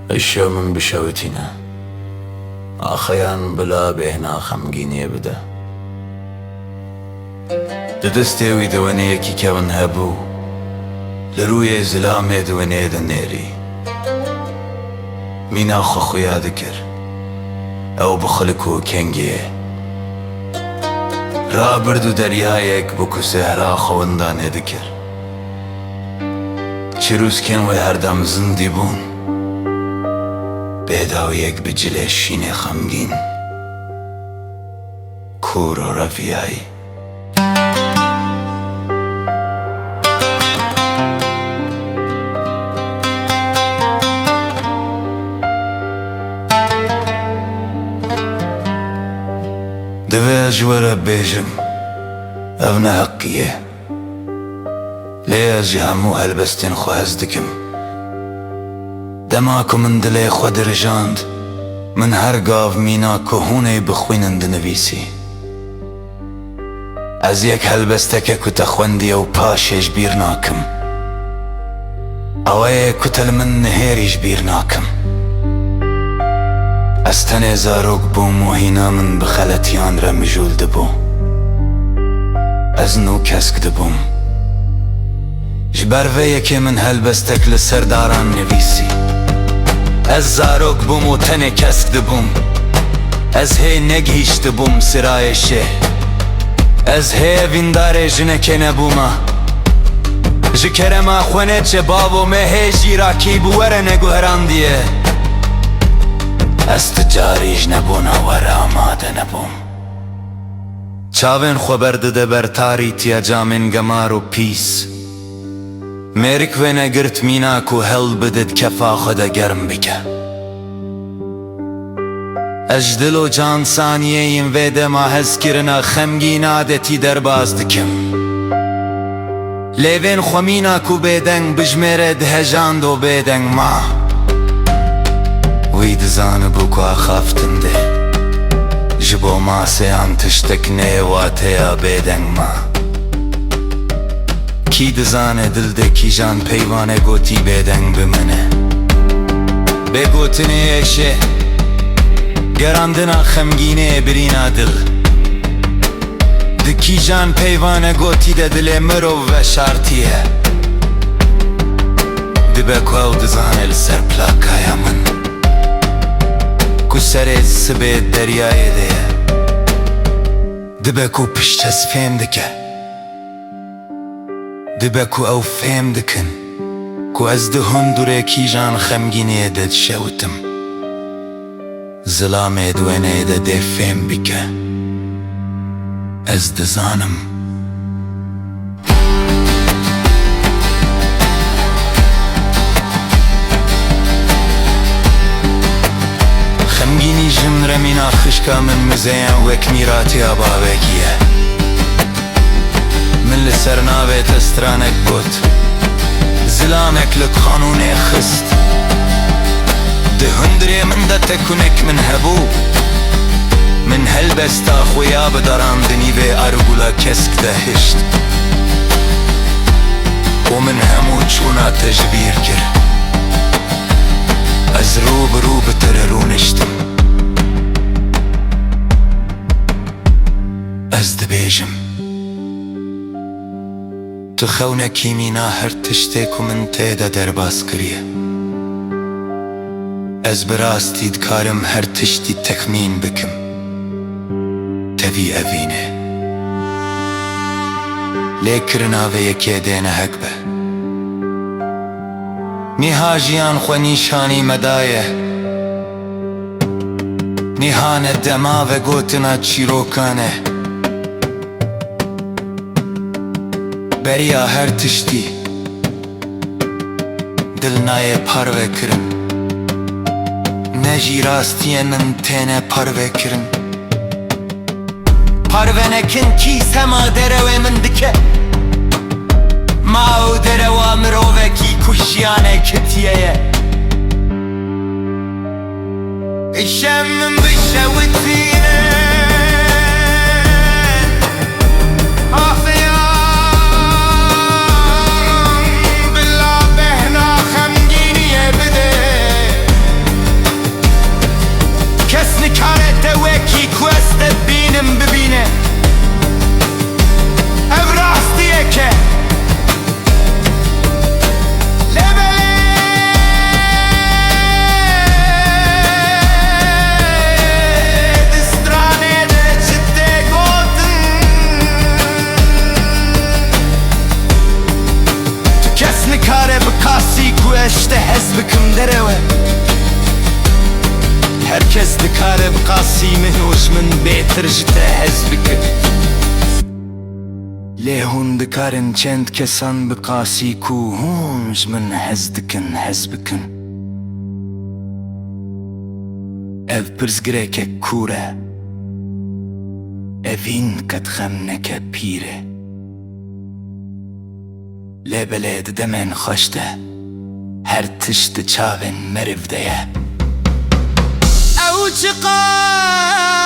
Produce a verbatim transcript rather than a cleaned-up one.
Îşev min bişewitîne. Axeyan bila bêhna xemgîniyê bide. Di destê wî de wenêyekî kevin hebû, li rûyê zilamê di wenê de nêrî. Mîna xwe xuya dikir. Ew bi xilik û kengê ye. Rabird û deryayek bû ku sehra xwe winda nedikir. Çirûskên wê her dem zindî bûn. Bêdawiyek bi cilê şînê xemgîn. Kûr û reviyayî. Divê ez ji we re bêjim, ev ne heqî ye. Lê ez ji hemû helbestên xwe hez dikim. Dema ku min dilê xwe dirijand, min her gav mîna ku hûn ê bixwînin dinivîsî. Ez yek helbesteke ku te xwendiye û paşê ji bîr nakim. Ew ê ku te li min nihêrî ji bîr nakim. Ez tenê zarok bûm û hîna min bi xeletiyan re mijûl dibû. Ez nû kesk dibûm. Ji ber vê yekê min helbestek li ser daran nivîsî. Ez zarok bûm û tenê kesk dibûm. Ez hê negihîştibûm sirayê şêh. Ez hê evîndarê jinekê nebûma. Ji kerema xwe neçe bavo me hê jîrakî bi we re neguherandiye. Ez ti carî ji nebûna we re amade nebûm. Çavên xwe berdide ber tarîtiya camên gemar û pîs. Mêrik wênegirt mîna ku hewl bide di kefa xwe de germ bike. Ez ji dil û can saniyeyên vê dema hezkirina xemgîn adetî derbas dikim. Lêvên xwe mîna ku bêdeng bijmêre dihejand û bêdeng ma. Wî dizanibû ku axaftin dê ji bo maseyan tiştek neyê wateya bêdeng ma. Kî dizane dil de kîjan peyvane gotî bêdeng bimine. Bê gotinê êşê, gerandina xemgînê birîna dil. Di kîjan peyvane gotî de dilê mirov veşartiye. Dibe ku ew dizane li ser plakaya min, ku serê sibê deryayê de ye. Dibe ku pişt ez fêm dike. Dibe ku ew fêm dikin ku ez di hundirê kîjan xemgîniyê de dişewitim. Zilamê di wêneyê de dê fêm bike. Ez dizanim. Xemgînî ji min re mîna xişka min mizeyan wek mîratiya bavekî ye. Min li ser navê te stranek got. Zilamek li kanûnê xist. Di hundirê min de tekunek min hebû. Min helbesta xwe ya bi daran di nîvê argula kesk de hişt. Û min hemû çûna te ji bîr kir. Ez rû bi rû bi te re rûniştim. Ez dibêjim. Tu xewnekî mîna her tiştê ku min tê de derbas kiriye. Ez bi rastî dikarim her tiştî texmîn bikim. Tevî evîne. Lê kirina vê yekê dê nehek be. Niha jiyan xwe nîşanî me daye. Niha ne dema vegotina çîrokan e. Beriya her tiştî dil nayê parve kirin. Ne jî rastiyên min têne parve kirin. Parve nekin kî sema derewê min dike. Ma ew derewa mirovekî ku jiyanê kitiye ye. Îşev min bişewitîne. Axiyan bila bêhna xemgîniyê bide. Bi qasî min û ji min bêtir ji te hez bikin. Lê hûn dikarin çend kesan bi qasî ku hûn ji min hez dikin, hez bikin. Ev pirsgirêke kûr e. Evîn qet xem neke pîr e. Lê belê di demên xweş de her tişt di çavên meriv de ye. Ew çiqas